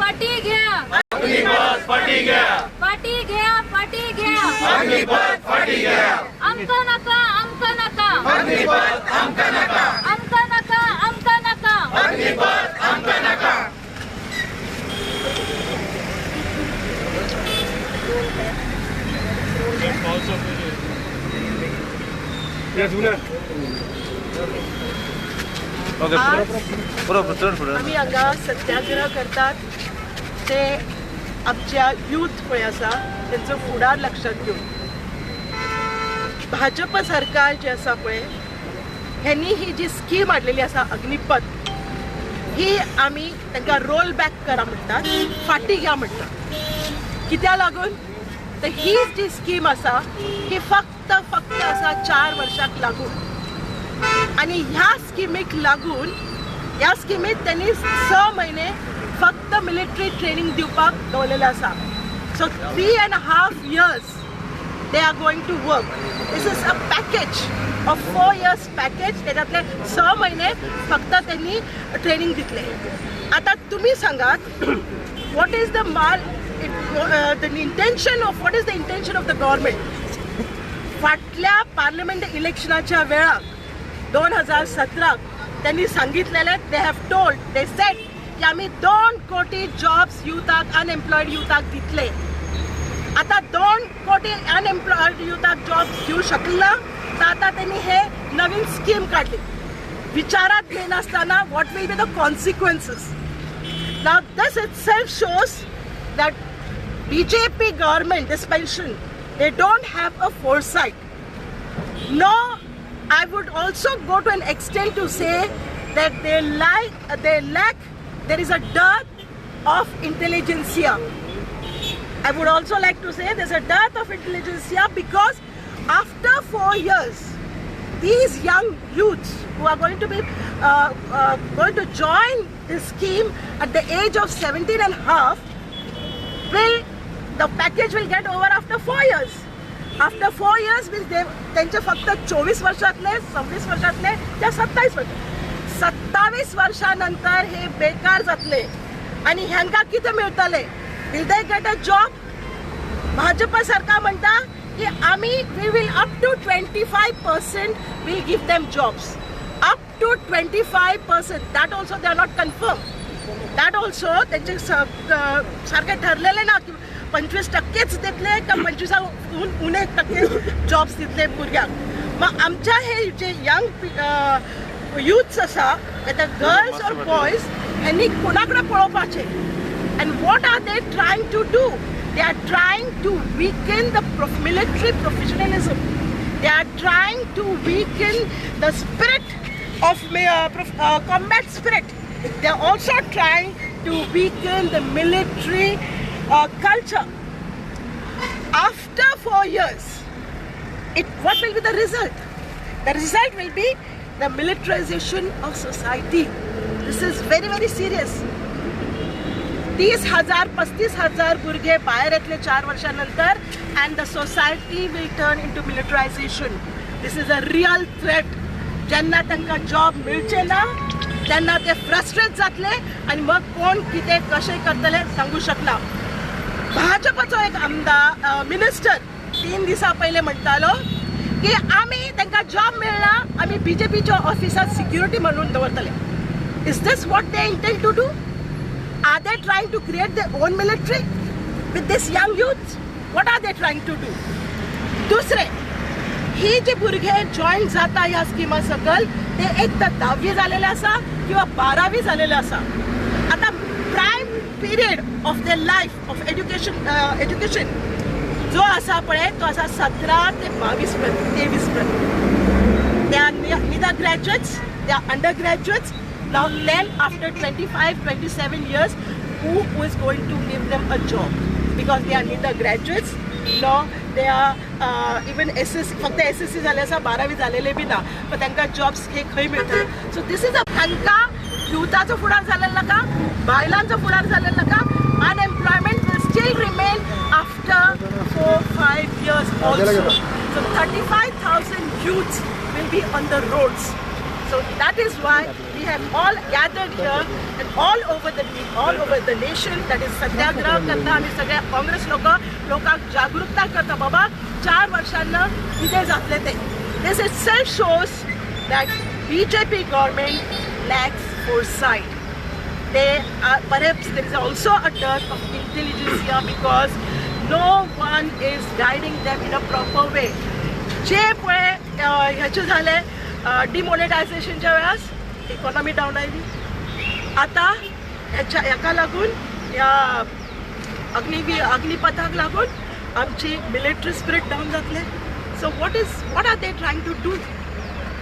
फाटी घ्या, अग्निपथ फाटी घ्या, फाटी घ्या, फाटी घ्या, अग्निपथ फाटी घ्या। आमकां नाका, आमकां नाका, अग्निपथ आमकां नाका, आमकां नाका, आमकां नाका, अग्निपथ आमकां नाका। आमी हांगा सत्याग्रह करतात ते आमच्या यूथ पळय आसा तेंचो फुडार लक्षात घेवन भाजप सरकार जे आसा पळय हेंनी ही जी स्कीम हाडलेली आसा अग्निपथ, ही आमी तांकां रोल बॅक करा म्हणटात, फाटी घ्या म्हणटात। कित्याक लागून तर ही जी स्कीम आसा ही फक्त फक्त आसा 4 वर्षांक लागून, आनी ह्या स्किमीक लागून ह्या स्किमीत त्यांनी 6 महिने फक्त मिलिटरी ट्रेनिंग दिवपाक दवरलेलें आसा। So 3.5 years they are going to work. This is a package of 4 years package. तेच्यातले 6 महिने फक्त त्यांनी ट्रेनिंग दितले। आतां तुमी सांगात, what is the mall the intention of what is the intention of the government? फाटल्या पार्लमेंट इलेक्शनाच्या वेळाक 2017 त्यांनी सांगितलेले, they have told, they said की आमी 2 कोटी जॉब्स युथाक, अनएम्प्लॉयड युथाक दितले। आता 2 कोटी अनएम्प्लॉयड युथाक जॉब्स दिवं शकला तर आता त्यांनी हे नवीन स्कीम काडली विचारात घेनासतना what will be the consequences. Now this itself shows that BJP government, this pension, they don't have a foresight. No, I would also go to an extent to say that they lack, there is a dearth of intelligentsia. I would also like to say there's a dearth of intelligentsia because after 4 years, these young youths who are going to be going to join this scheme at the age of 17.5, will the package will get over after 4 years. After 4 years means they त्यांचे फक्त 24 वर्षातले, 26 वर्षातले त्या 27 वर्ष, 27 वर्षानंतर हे बेकार जातले आणि ह्यांका कितें मेळटले? Will they get a job? Bhajpa सरकार म्हणटा की आमी we will up to 25% will give them jobs. Up to 25%, that also they are not confirm. That also त्यांचे सारखे ठरलेले ना की 25% दितले का 25 उणे टक्के जॉब्स दितले भुरग्यांक। मग आमच्या हे जे यंग युथ्स आसा, वेदर गर्ल्स ऑर बॉयज, ह्यांनी कोणा कडेन पळोवपाचें? And what are they trying to do? They are trying to weaken the military professionalism. They are trying to weaken the spirit of combat spirit. They are also trying to weaken the military culture. After 4 years, what will be the result? The result will be the militarization of society. This is very, very serious. 30,000, 35,000 भुरगे भायर येतले 4 वर्षानंतर, and the society will turn into militarization. This is a real threat. जेन्ना तांकां job मेळचे ना तेन्ना ते फ्रस्ट्रेट जातले आनी मग कोण कितें कशें करतले सांगू शकना। भाजपाचो एक आमदार मिनिस्टर 3 दिसां पयले म्हणटालो की आमी तांकां जॉब मेळना, आमी बीजेपीच्या ऑफिसांत सिक्युरिटी म्हणून दवरतले। Is this what they intend to do? Are they trying to create their own military with this young youth? What are they trying to do? दुसरे, ही जे भुरगे जॉईन जाता ह्या स्किमा सकल ते एक तर 10वी जालेले आसा किंवा 12वी जालेले आसा। आतां prime period of the life of education education जो आसा पळय तो आसा 17 ते 22 पर्यंत, 23 पर्यंत। They are neither graduates, they are under graduates. Now then after 25, 27 years, who is going to give them a job? Because they are neither graduates nor they are even SSC, फक्त SSC जाले आसा, 12वी जालेले बी ना, पण तांकां jobs हे खंय मेळटले? सो this is a तांकां युथाचो फुडार जालेलो नाका, बायलांचो फुडार जालेलो नाका। Unemployment will still remain after 4-5 years also. So 35,000 youths will be on the roads. So that is why we have all gathered here and all over the nation, that is satyagraha करता आमी सगळे काँग्रेस लोक लोकांक जागृतता करता बाबा 4 वर्षांना कितें जातलें तें. This itself shows that BJP government lacks foresight. They are, perhaps there is also a dearth of intelligence here because no one is guiding them in a proper way. जे पळय ह्याचे झाले डिमॉनिटायझेशनच्या वेळास इकॉनॉमी डावन आयली. आता ह्याच्या ह्याका लागून ह्या अग्निपथाक लागून आमची मिलिटरी स्पिरिट डावन जातले. So what are they trying to do?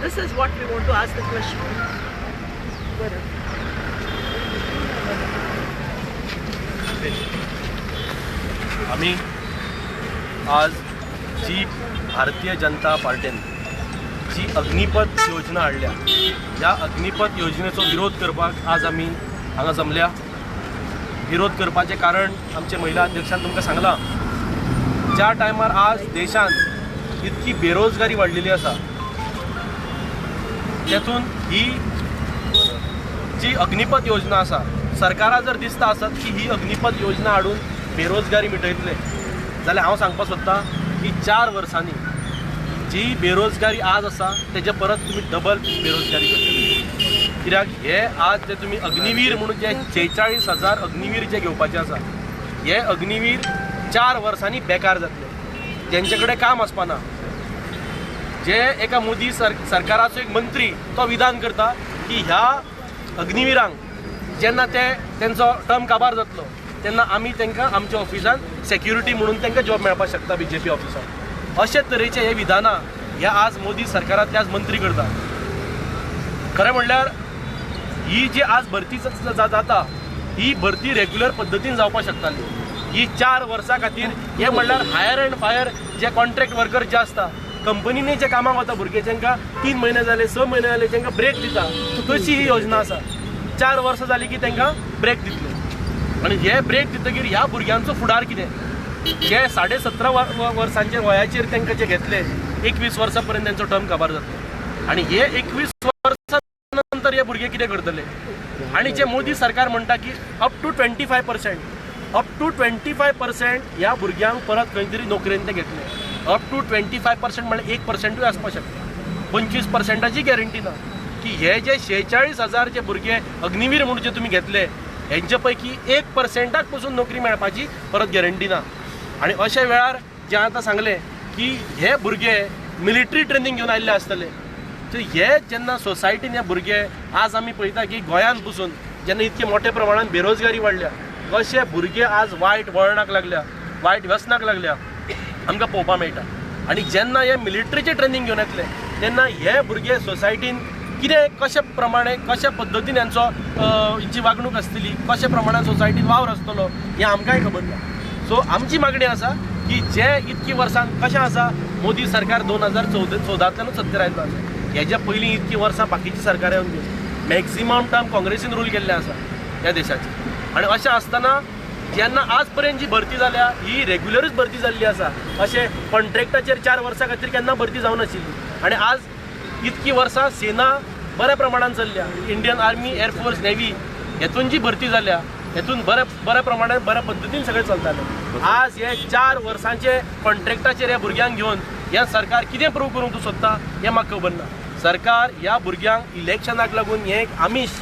This is what we want to ask the question. बरं, आम्ही आज जी भारतीय जनता पार्टीन जी अग्निपथ योजना हाडल्या ह्या अग्निपथ योजनेचो विरोध करपाक आज आमी हांगा जमल्या. विरोध करपाचें कारण आमचे महिला अध्यक्षान तुमकां सांगलां, ज्या टायमार आज देशांत इतकी बेरोजगारी वाडलेली आसा तेतून ही जी अग्निपथ योजना आसा, सरकारा जर दिसता आसत की ही अग्निपथ योजना हाडून बेरोजगारी मिटयतले जाल्यार हांव सांगपाक सोदतां की 4 वर्सांनी जी बेरोजगारी आज आसा तेजे परत तुमी डबल बेरोजगारी करतले. कित्याक हे आज जे तुमी अग्निवीर म्हणून जे 46,000 अग्निवीर जे घेवपाचे आसा हे अग्निवीर 4 वर्सांनी बेकार जातले, जेंचे कडेन काम आसपाना. जे एका मोदी सरकाराचो एक मंत्री तो विधान करता की ह्या अग्निवीरांक जेन्ना ते तेंचो टर्म काबार जातलो तेन्ना आमी तांकां आमच्या ऑफिसान सेक्युरिटी म्हणून तांकां जॉब मेळपाक शकता बीजेपी ऑफिसान. अशे तरेचे हे विधानां हे आज मोदी सरकारांतले आज मंत्री करता. खरें म्हणल्यार ही जी आज भरती जाता ही भरती रेग्युलर पद्दतीन जावपाक शकताली. ही 4 वर्सां खातीर हे म्हणल्यार हायर अँड फायर जे कॉन्ट्रॅक्ट वर्कर जे आसता कंपनींनी जे कामाक वता भुरगे जांकां 3 म्हयने जाले 6 म्हयने जाले जांकां ब्रेक दिता तशी ही योजना आसा. 4 वर्सां जाली की तांकां ब्रेक दितले आनी हे ब्रेक दितकीर ह्या भुरग्यांचो फुडार कितें? जे 17.5 वर्सांचे वयाचेर तांकां जे घेतले 21 वर्सां पर्यंत तांचो टर्म काबार जातलो आनी हे 21 वर्सां नंतर हे भुरगे कितें करतले? आनी जे मोदी सरकार म्हणटा की अप टू 25% अप टू 25% ह्या भुरग्यांक परत खंय तरी नोकरेन ते घेतले. अप टू 25% म्हणल्यार 1%ूय आसपाक शकता, 25%ची गॅरंटी ना की हे जे 46,000 जे भुरगे अग्निवीर म्हणून जे तुमी घेतले हेंचे पैकी 1%ाक पसून नोकरी मेळपाची परत गॅरंटी ना. आनी अशा वेळार जे आतां सांगलें की हे भुरगे मिलिटरी ट्रेनींग घेवन आयिल्ले आसतले, तर हे जेन्ना सोसायटीन हे भुरगे आज आमी पळयता की गोंयांत पसून जेन्ना इतके मोठ्या प्रमाणान बेरोजगारी वाडल्या अशे भुरगे आज वायट वळणाक लागल्या, वायट व्यसनाक लागल्या आमकां पळोवपाक मेळटा. आनी जेन्ना हे मिलिटरीचें ट्रेनींग घेवन येतले तेन्ना हे भुरगे सोसायटीन कितें कशे प्रमाणे कशा पद्दतीन हेंचो हेंची वागणूक आसतली, कशे प्रमाणान सोसायटीन वावर आसतलो हें आमकांय खबर ना. सो आमची मागणी आसा की जे इतकी वर्सां कशें आसा मोदी सरकार 2014 सत्तेर आयिल्लो आसा, हेज्या पयलीं इतकी वर्सां बाकीची सरकारां येवन गेली, मॅक्सिमम टर्म काँग्रेसीन रूल केल्लें आसा ह्या देशाचेर. आनी अशें आसतना जेन्ना आज पर्यंत जी भरती जाल्या ही रेग्युलरूच भरती जाल्ली आसा, अशें कॉन्ट्रॅक्टाचेर 4 वर्सां खातीर केन्ना भरती जावनाशिल्ली. आनी आज इतकी वर्सां सेना बऱ्या प्रमाणान चल्ल्या, Indian army, air force, navy हेतून जी भरती जाल्या हेतून बऱ्या प्रमाणान बऱ्या पद्दतीन सगळें चलतालें. आज हे 4 वर्सांचे कॉन्ट्रॅक्टाचेर ह्या भुरग्यांक घेवन हें सरकार कितें प्रूव करूंक तूं सोदता हें म्हाका खबर ना. सरकार ह्या भुरग्यांक इलेक्शनाक लागून हें एक आमीश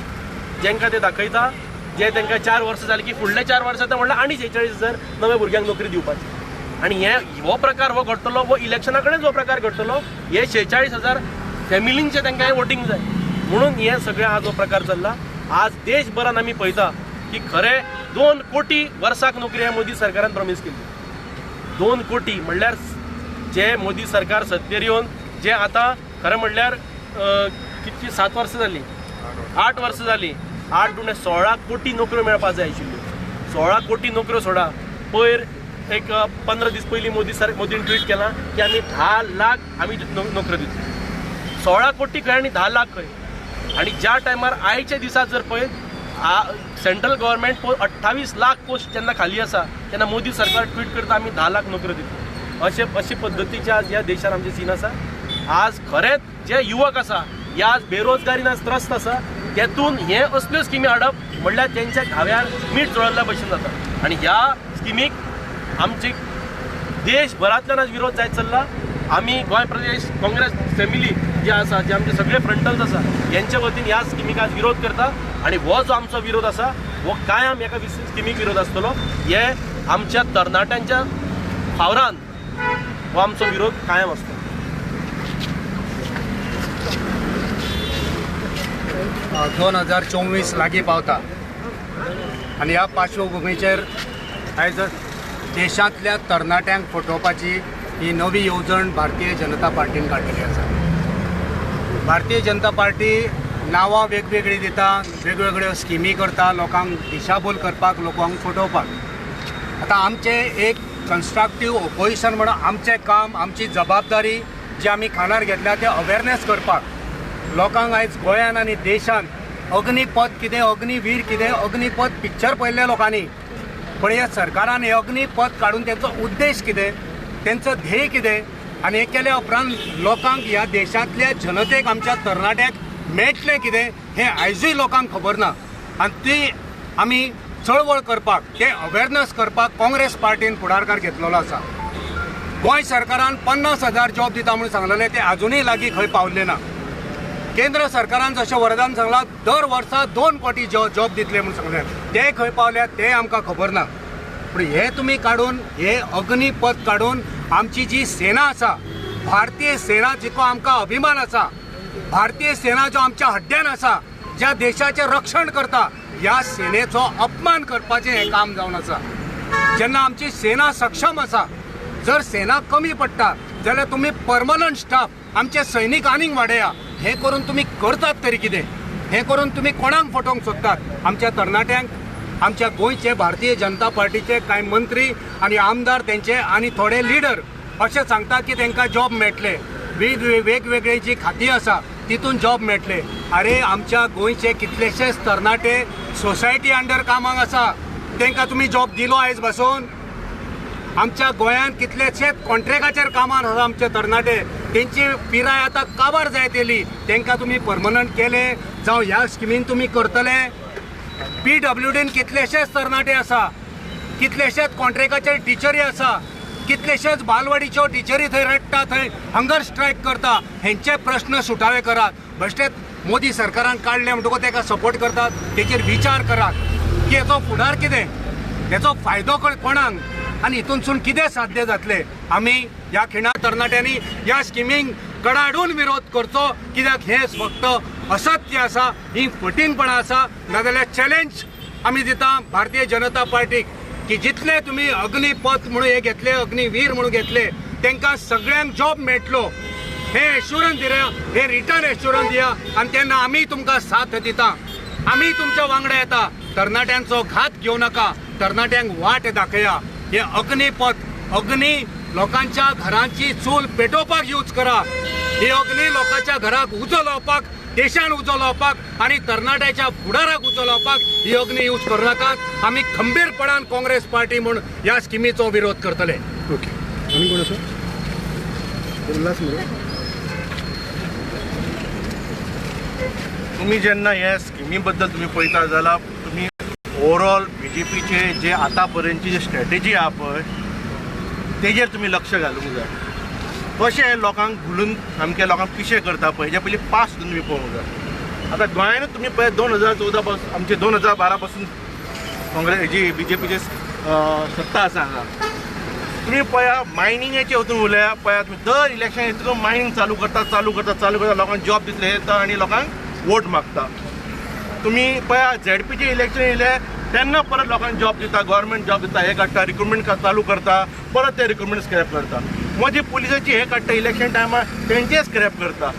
जेंकां ते दाखयता, जे तांकां 4 वर्सां जालीं की फुडले 4 वर्सां ते म्हणल्यार आनी 46,000 नव्या भुरग्यांक नोकरी दिवपाची. आनी हे हो प्रकार हो घडटलो, हो इलेक्शना कडेन हो प्रकार घडटलो, हे 46,000 फॅमिलींचें तांकां हें वोटींग जाय म्हणून हे सगळें आज हो प्रकार चल्ला. आज देशभरान आमी पळयता की खरें 2 कोटी वर्साक नोकरी मोदी सरकारान प्रॉमीस केल्ली. 2 कोटी म्हणल्यार जे मोदी सरकार सत्तेर येवन जे आतां खरें म्हणल्यार कितकी 7 वर्सां जालीं, 8 वर्सां जालीं, 8 दुणे 16 कोटी नोकऱ्यो मेळपाक जाय आशिल्ल्यो. 16 कोटी नोकऱ्यो सोडा, पयर एक 15 दीस पयलीं मोदीन ट्वीट केलां की आमी 10 लाख आमी नोकऱ्यो दितले. 16 कोटी खंय आनी 10 लाख खंय? आनी ज्या टायमार आयच्या दिसा जर पळयत सेंट्रल गव्हर्मेंट 28 लाख पोस्ट जेन्ना खाली आसा तेन्ना मोदी सरकार ट्वीट करता आमी 10 लाख नोकऱ्यो दितले. अशे पद्दतीचे आज ह्या देशान आमचे सीन आसा. आज खरेंच जे युवक आसा ह्या बेरोजगारीन आज त्रस्त आसा, तेतून हे असल्यो स्किमी हाडप म्हणल्यार तेंच्या घाव्यार मीठ चोळिल्ल्या भशेन जाता. आनी ह्या स्किमीक आमची देशभरांतल्यान आज विरोध जायत चल्ला. आमी गोंय प्रदेश काँग्रेस फॅमिली जे आसा, जे आमचे सगळे फ्रंटल्स आसा, हेंच्या वतीन ह्या स्किमीक आज विरोध करता. आनी हो जो आमचो विरोध आसा हो कायम एका स्किमीक विरोध आसतलो. हे आमच्या तरणाट्यांच्या फावरान हो आमचो विरोध कायम आसतलो. 2024 लागीं पावता आनी ह्या पार्श्वभुमीचेर आयज देशांतल्या तरणाट्यांक फटोवपाची ही नवी येवजण भारतीय जनता पार्टीन काडलेली आसा. भारतीय जनता पार्टी नांवां वेगवेगळीं दिता, वेगवेगळ्यो स्किमी करता लोकांक दिशाभूल करपाक, लोकांक फटोवपाक. आतां आमचें एक कन्स्ट्रक्टीव ओपोजिशन म्हणून आमचें काम, आमची जबाबदारी जी आमी खानार घेतल्या ते अवेरनेस करपाक लोकांक. आयज गोंयान आनी देशान अग्निपथ कितें, अग्निवीर कितें, अग्निपथ पिक्चर पळयल्ले लोकांनी, पण ह्या सरकारान हे अग्निपथ काडून तेंचो उद्देश कितें, तेंचो ध्येय कितें आनी हें केल्या उपरांत लोकांक, ह्या देशांतल्या जनतेक, आमच्या तरणाट्यांक मेळटलें कितें हें आयजूय लोकांक खबर ना. आनी ती आमी चळवळ करपाक, ते अवेरनेस करपाक काँग्रेस पार्टीन फुडारकार घेतलेलो आसा. गोंय सरकारान 50,000 जॉब दिता म्हणून सांगलेलें, ते आजुनूय लागीं खंय पावल्ले ना. केंद्र सरकारान जशें वरदान सांगलां दर वर्सा 2 कोटी जॉब दितले म्हणून सांगलें, ते खंय पावल्यात ते आमकां खबर ना. पूण हे तुमी काडून, हे अग्निपथ काडून आमची जी सेना आसा, भारतीय सेना जिको आमकां अभिमान आसा, भारतीय सेना जो आमच्या हड्ड्यान आसा, ज्या देशाचें रक्षण करता, ह्या सेनेचो अपमान करपाचें हें काम जावन आसा. जेन्ना आमची सेना सक्षम आसा, जर सेना कमी पडटा जाल्यार तुमी परमनंट स्टाफ, आमचे सैनीक आनीक वाडया. हें करून तुमी करतात तरी कितें? हें करून तुमी कोणाक फटोवंक सोदतात? आमच्या तरणाट्यांक, आमच्या गोंयचे भारतीय जनता पार्टीचे कांय मंत्री आनी आमदार तेंचे आनी थोडे लिडर अशें सांगता की तांकां जॉब मेळटले, वेगवेगळी जी खातीं आसा तितून जॉब मेळटले. अरे आमच्या गोंयचे कितलेशेच तरणाटे सोसायटी अंडर कामाक आसा, तांकां तुमी जॉब दिलो आयज बसून? आमच्या गोंयांत कितलेशेच कॉन्ट्रॅक्टाचेर कामार आसा आमचे तरणाटे, तेंची पिराय आतां काबार जायत येयली, तांकां तुमी परमनंट केले जावं ह्या स्किमीन तुमी करतले? PWDन कितलेशेच तरणाटे आसा, कितलेशेच कॉन्ट्रॅक्टाचेर टिचरी आसा, कितलेशेच बालवाडीच्यो टिचरी थंय रडटा, थंय हंगर स्ट्रायक करता. हेंचे प्रश्न सुटावे करात. बेश्टेच मोदी सरकारान काडले म्हणटकूच ताका सपोर्ट करतात, तेचेर विचार करात की हेचो फुडार कितें, हेचो फायदो कोणाक आनी हितूनसून कितें साध्य जातलें. आमी ह्या खिणाक तरणाट्यांनी ह्या स्किमींक कडाडून विरोध करचो, कित्याक हें फक्त असत्य आसा, ही फटींगपणां आसा. नाजाल्यार चॅलेंज आमी दिता भारतीय जनता पार्टीक की जितले तुमी अग्निपथ म्हणून हे घेतले, अग्निवीर म्हणून घेतले, तांकां सगळ्यांक जॉब मेळटलो हे एश्युरन्स दिया, हे रिटर्न एश्युरन्स दिया आनी तेन्ना आमी तुमकां साथ दिता, आमी तुमच्या वांगडा येता. तरणाट्यांचो घात घेवं नाका, तरणाट्यांक वाट दाखया. हे अग्निपथ, अग्नी लोकांच्या घरांची चूल पेटोवपाक यूज करा, ही अग्नी लोकांच्या घराक उजो लावपाक, देशान उजो लावपाक आनी तरणाट्याच्या फुडाराक उजो लावपाक ही अग्नी यूज करूं नाकात. आमी खंबीरपणान काँग्रेस पार्टी म्हूण ह्या स्किमीचो विरोध करतले. ओके, आनी कोण आसा? उल्हास मरे. तुमी जेन्ना ह्या स्किमी बद्दल तुमी पळयता जाल्यार तुमी ओवरऑल बीजेपीचे जे आतां पर्यंतची जे स्ट्रॅटेजी आहा पळय तेजेर तुमी लक्ष घालूंक जाय. कशें लोकांक घुलून सामकें लोकांक पिशें करता पळय, हेज्या पयलीं पास सुद्दां तुमी पळोवंक जाय. आतां गोंयानूच तुमी पळय 2014 पासून, आमचे 2012 पासून काँग्रेस जी बीजेपीचे सत्ता आसा हांगा. तुमी पळया मायनिंगाचे वचून उलया, पळया तुमी दर इलेक्शन येतकच मायनींग चालू करता, चालू करता, चालू करता, लोकांक जॉब दितले येता आनी लोकांक वोट मागता. तुमी पळया ZPचे इलेक्शन येयले तेन्ना परत लोकांक जॉब दिता, गव्हर्मेंट जॉब दिता, हें काडटा, रिक्रुटमेंट चालू करता, परत ते रिक्रुटमेंट स्क्रॅप करता. मदीं पुलिसाची हें काडटा इलेक्शन टायमार, तेंचें स्क्रॅप करता.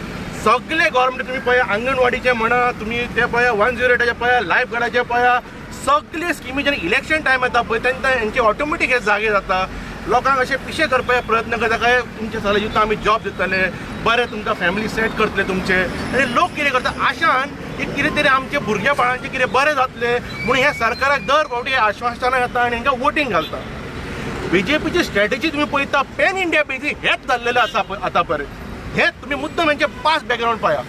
सगळे गव्हर्मेंट तुमी पळया आंगणवाडीचें म्हणा, तुमी ते पळया 108 पळया, लायफ गार्डाचें पळया, सगळे स्किमी जेन्ना इलेक्शन टायम येता पळय तेन्ना हेंचे ऑटोमॅटीक हे जागे जाता. लोकांक अशें पिशें करपाचे प्रयत्न करता, काय तुमचे सगळे युथ आमी जॉब दितले, बरें तुमकां फॅमिली सेट करतले तुमचे. आनी लोक कितें करता आशान की कितें तरी आमचे भुरग्या बाळांचें कितें बरें जातलें म्हणून ह्या सरकाराक दर फावटी आश्वासनां येता आनी हेंकां वोटींग घालता. बीजेपीची स्ट्रॅटेजी तुमी पळयता पॅन इंडिया बेजीस हेंच जाल्लेलें आसा आतां पर्यंत. हें तुमी मुद्दम हेंचे पास बॅकग्रावंड पळया.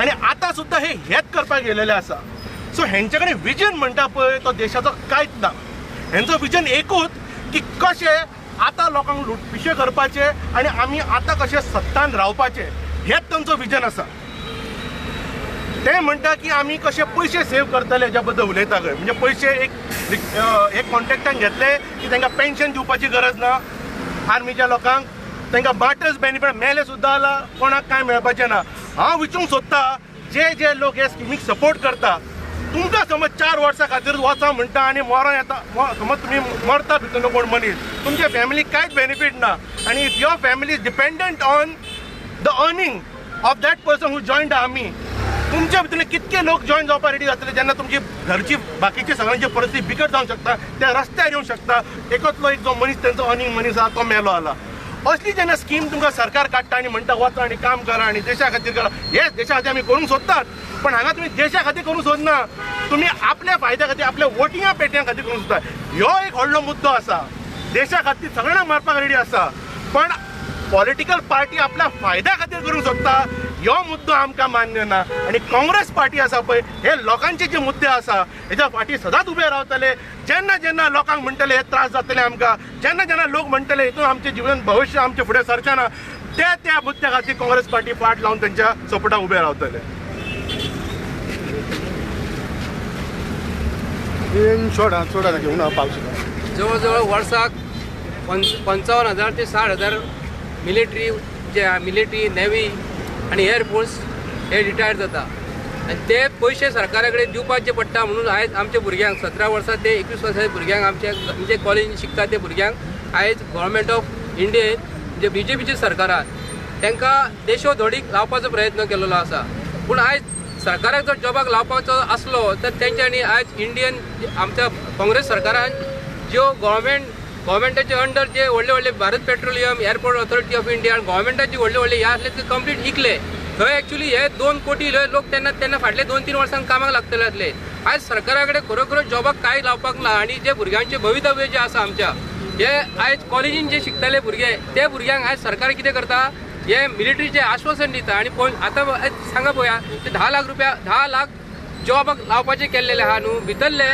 आनी आतां सुद्दां हे हेच करपाक गेलेले आसा. सो हेंचे कडेन विजन म्हणटा पळय तो देशाचो कांयच ना. हेंचो विजन एकूच की कशें आतां लोकांक लुटपिशे करपाचे आनी आमी आतां कशें सत्तान रावपाचें, हेच तांचो विजन आसा. ते म्हणटा की आमी कशे पयशे सेव करतले हेज्या बद्दल उलयता खंय. म्हणजे पयशे एक कॉन्ट्रॅक्टान घेतले की तांकां पेन्शन दिवपाची गरज ना आर्मीच्या लोकांक, तांकां बाटर्स बेनिफीट मेले सुद्दां जाल्यार कोणाक कांय मेळपाचें ना. हांव विचारूंक सोदता जे जे लोक हे स्किमीक सपोर्ट करता, तुमकां समज 4 वर्सां खातीर वचा म्हणटा आनी मरोन येता, समज तुमी मरता भितर कोण मनीस, तुमच्या फॅमिलीक कांयच बेनिफीट ना. आनी if your family is dependent on the earning of that person who join the army, तुमच्या भितरले कितके लोक जॉयन जावपाक रेडी जातले जेन्ना तुमची घरची बाकीची सगळ्यांची परिस्थिती बिकट जावंक शकता, त्या रस्त्यार येवंक शकता. एकतलो एक जो मनीस तेंचो अर्निंग मनीस आसा तो मेलो जाला. असली जेन्ना स्कीम तुमकां सरकार काडटा आनी म्हणटा वचा आनी काम करा आनी देशा खातीर करा, हेच देशा खातीर आमी करूंक सोदतात, पण हांगा तुमी देशा खातीर करूंक सोदना, तुमी आपल्या फायद्या खातीर आपल्या वोटिंगा पेट्यां खातीर करूंक सोदता. ह्यो एक व्हडलो मुद्दो आसा. देशा खातीर सगळ्यांक मारपाक रेडी आसा, पण पॉलिटिकल पार्टी आपल्या फायद्या खातीर करूंक सोदता, ह्यो मुद्दो आमकां मान्य ना. आनी काँग्रेस पार्टी आसा पळय, हे लोकांचे जे मुद्दे आसा हेज्या फाटी सदांच उबे रावतले. जेन्ना जेन्ना लोकांक म्हणटले हे त्रास जातले आमकां, जेन्ना जेन्ना लोक म्हणटले हितून आमचें जिवन भविश्य आमचें फुडें सरचें ना, त्या त्या मुद्द्या खातीर काँग्रेस पार्टी फाट लावन तेंच्या सपोर्टाक उबे रावतले. चड घेवन पावस जवळ जवळ वर्साक 55,000 ते 60,000 मिलिटरी जे मिलिटरी नेव्ही आनी एअरफोर्स हे रिटायर जाता आनी ते पयशे सरकारा कडेन दिवपाचे पडटा. म्हणून आयज आमच्या भुरग्यांक 17 वर्सां ते 21 वर्सां भुरग्यांक आमच्या म्हणजे कॉलेजीन शिकता ते भुरग्यांक आयज गव्हर्मेंट ऑफ इंडियेन म्हणजे बीजेपीच्या सरकारान तांकां देशोधडीक लावपाचो प्रयत्न केलेलो आसा. पूण आयज सरकाराक जर जॉबाक लावपाचो आसलो तर तेंच्यांनी आयज इंडियन आमच्या काँग्रेस सरकारान ज्यो गव्हर्मेंटाचे अंडर जे व्हडले व्हडले Bharat petroleum, airport authority of India, गव्हर्मेंटाचे व्हडले व्हडले हे आसले ते कंप्लीट इकले. थंय एक्चुली हे 2 कोटी लोक तेन्ना तेन्ना फाटले 2-3 वर्सांक कामाक लागतले आसले. आयज सरकारा कडेन खरोखर जॉबाक कांय लावपाक ना आनी जे भुरग्यांचे भवितव्य जे आसा आमच्या हे आयज कॉलेजीन जे शिकताले भुरगे ते भुरग्यांक आयज सरकार कितें करता, हे मिलिटरीचें आश्वासन दिता. आनी आतां सांगा पळोवया ते 10 लाख रुपया 10 लाख जॉबाक लावपाचें केल्लेलें आहा न्हू, भितरले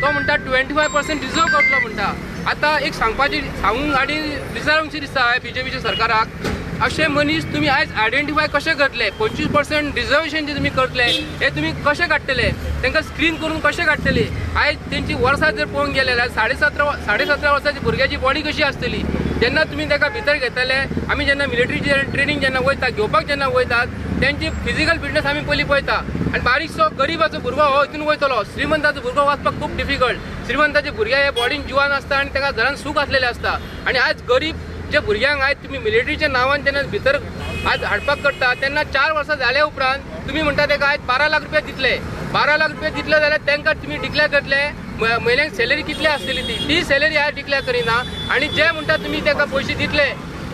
तो म्हणटा 25% रिजर्व करतलो म्हणटा. आतां एक सांगपाची सांगूंक आनी विचारूंकशी दिसता बीजेपीच्या सरकाराक, अशे मनीस तुमी आयज आयडेंटिफाय कशें करतले? 25% रिजर्वेशन जे तुमी करतले हे तुमी कशें काडटले? तांकां स्क्रीन करून कशें काडटले? आयज तेंची वर्सां जर पळोवंक गेले जाल्यार 17.5 वर्सांची भुरग्याची बॉडी कशी आसतली जेन्ना तुमी ताका भितर घेतले. आमी जेन्ना मिलिटरीची ट्रेनींग जेन्ना वयता घेवपाक जेन्ना वयतात तेंची फिजिकल फिटनेस आमी पयलीं पळयता. आनी बारीकसो गरिबाचो भुरगो हो हितून वयतलो, श्रीमंताचो भुरगो वचपाक खूब डिफिकल्ट. श्रीमंताचे भुरगे हे बॉडीन जिवान आसता आनी ताका घरान सूख आसलेलें आसता. आनी आयज गरीब जे भुरग्यांक आयज तुमी मिलिटरीच्या नांवान जेन्ना भितर आयज हाडपाक करता तेन्ना 4 वर्सां जाल्या उपरांत तुमी म्हणटा ताका आयज 12 लाख रुपया दितले. 12 लाख रुपया दितले जाल्यार तांकां तुमी डिक्लेर करतले म्हयन्याक सॅलरी कितली आसतली ती सॅलरी आयज डिक्लेर करिना. आनी जे म्हणटा तुमी ताका पयशे दितले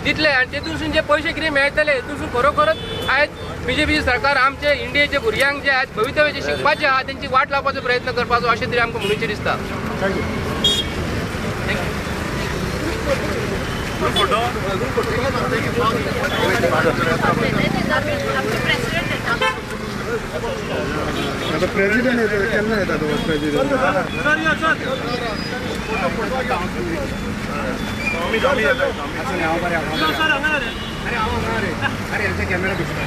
दितले आनी तेतूनसून जे पयशे कितें मेळटले तेतूनसून खरोखरच आयज बीजेपी सरकार आमचे इंडियेचे भुरग्यांक जे आयज भवितव्य जे शिकपाचे आहा तेंची वाट लावपाचो प्रयत्न करपाचो अशें तरी आमकां म्हणूचें दिसता. आता प्रेसिडेंट येता केन्ना येता तो प्रेसिडेंट? अरे यांचा कॅमेरा दिसता.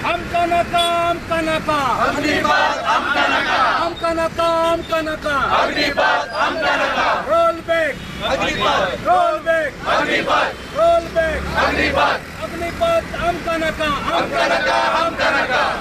आमकां नाका, आमकां नाका, अग्निपथ आमकां नाका, आमकां नाका, आमकां नाका, अग्निपथ आमकां नाका, roll back Agnipath, roll back Agnipath, roll back Agnipath, Agnipath आमकां नाका, आमकां नाका, आमकां नाका.